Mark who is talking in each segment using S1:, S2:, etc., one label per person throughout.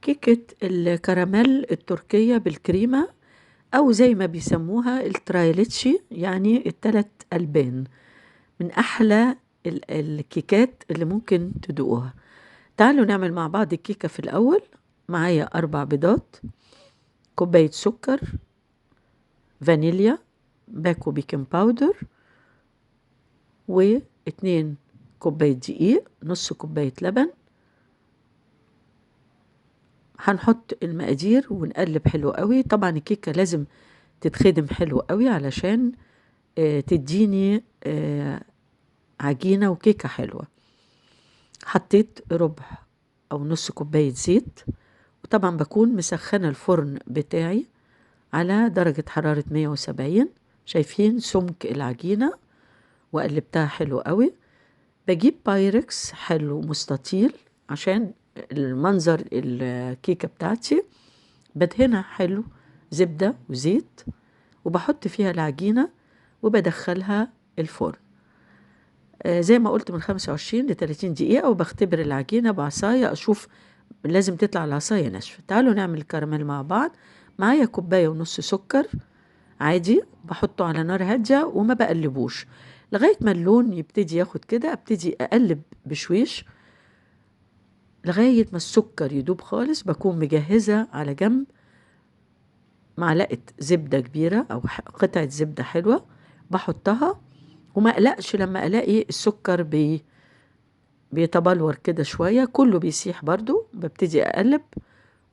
S1: كيكة الكراميل التركية بالكريمة، أو زي ما بيسموها الترايليتشي، يعني التلات ألبان، من أحلى الكيكات اللي ممكن تدوقوها. تعالوا نعمل مع بعض الكيكة. في الأول معايا 4 بيضات، كوباية سكر، فانيليا، باكو baking powder، و2 كوباية دقيق، نص كوباية لبن. هنحط المقادير ونقلب حلو قوي. طبعا الكيكة لازم تتخدم حلو قوي علشان تديني عجينة وكيكة حلوة. حطيت ربع أو نص كوباية زيت، وطبعا بكون مسخنة الفرن بتاعي على درجة حرارة 170. شايفين سمك العجينة وقلبتها حلو قوي. بجيب بايركس حلو مستطيل عشان المنظر الكيكة بتاعتي، بدهنها حلو زبدة وزيت، وبحط فيها العجينة وبدخلها الفرن. زي ما قلت من 25 لتلاتين دقيقة، وبختبر العجينة بعصاية أشوف لازم تطلع العصاية ناشفة. تعالوا نعمل الكراميل مع بعض. معايا كوباية ونص سكر عادي، بحطه على نار هادية وما بقلبوش لغاية ما اللون يبتدي ياخد كده. ابتدي أقلب بشويش لغاية ما السكر يدوب خالص. بكون مجهزة على جنب معلقة زبدة كبيرة أو قطعة زبدة حلوة بحطها، وما أقلقش لما ألاقي السكر بيتبلور كده شوية، كله بيسيح برضو. ببتدي أقلب،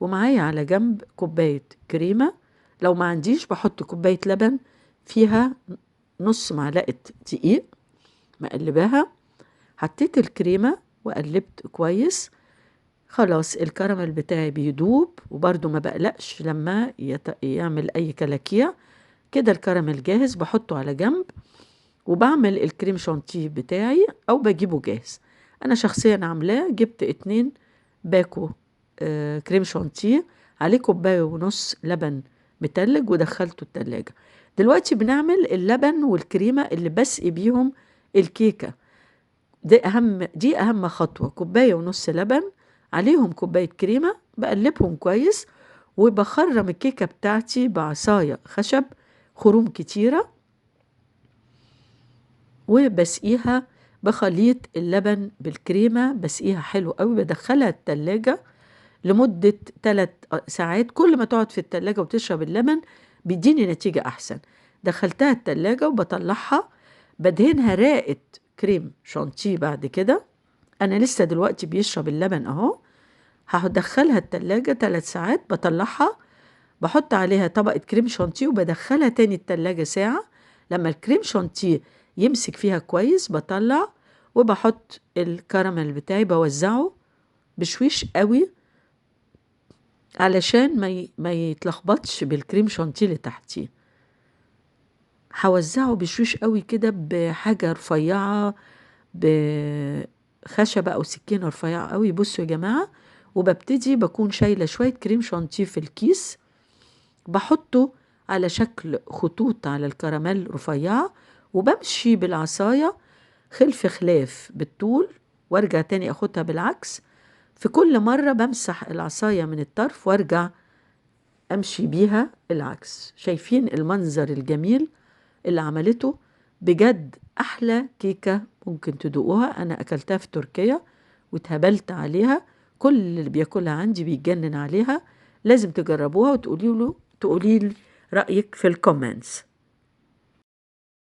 S1: ومعايا على جنب كوباية كريمة، لو ما عنديش بحط كوباية لبن فيها نص معلقة دقيق مقلباها. حطيت الكريمة وقلبت كويس. خلاص الكراميل بتاعي بيدوب، وبرضو ما بقلقش لما يعمل أي كلاكيع كده. الكراميل جاهز، بحطه على جنب، وبعمل الكريم شانتيه بتاعي أو بجيبه جاهز. أنا شخصيا عاملاه، جبت 2 باكو، كريم شانتيه عليه كوباية ونص لبن متلج ودخلته التلاجة. دلوقتي بنعمل اللبن والكريمة اللي بسقي بيهم الكيكة. دي أهم خطوة. كوباية ونص لبن عليهم كوباية كريمة، بقلبهم كويس، وبخرم الكيكة بتاعتي بعصاية خشب خروم كتيرة، وبسقيها بخليط اللبن بالكريمة، بسقيها حلو قوي. بدخلها التلاجة لمدة 3 ساعات. كل ما تقعد في التلاجة وتشرب اللبن بيديني نتيجة أحسن. دخلتها التلاجة وبطلعها، بدهنها راقة كريم شانتيه بعد كده. أنا لسه دلوقتي بيشرب اللبن أهو. هدخلها التلاجة 3 ساعات، بطلعها بحط عليها طبقة كريم شانتيه وبدخلها تاني التلاجة ساعة. لما الكريم شانتيه يمسك فيها كويس بطلع وبحط الكراميل بتاعي، بوزعه بشويش قوي علشان ما يتلخبطش بالكريم شانتيه اللي تحتيه. هوزعه بشويش قوي كده بحاجة رفيعة، بخشبة أو سكينة رفيعة قوي. بصوا يا جماعة، وببتدي بكون شايلة شوية كريم شانتيه في الكيس، بحطه على شكل خطوط على الكراميل رفيعة، وبمشي بالعصاية خلف خلاف بالطول، وارجع تاني اخدها بالعكس. في كل مرة بمسح العصاية من الطرف وارجع امشي بيها العكس. شايفين المنظر الجميل اللي عملته؟ بجد احلى كيكة ممكن تدوقوها. انا اكلتها في تركيا واتهبلت عليها، كل اللي بياكلها عندي بيتجنن عليها. لازم تجربوها وتقولي له، تقولي لي رأيك في ال comments.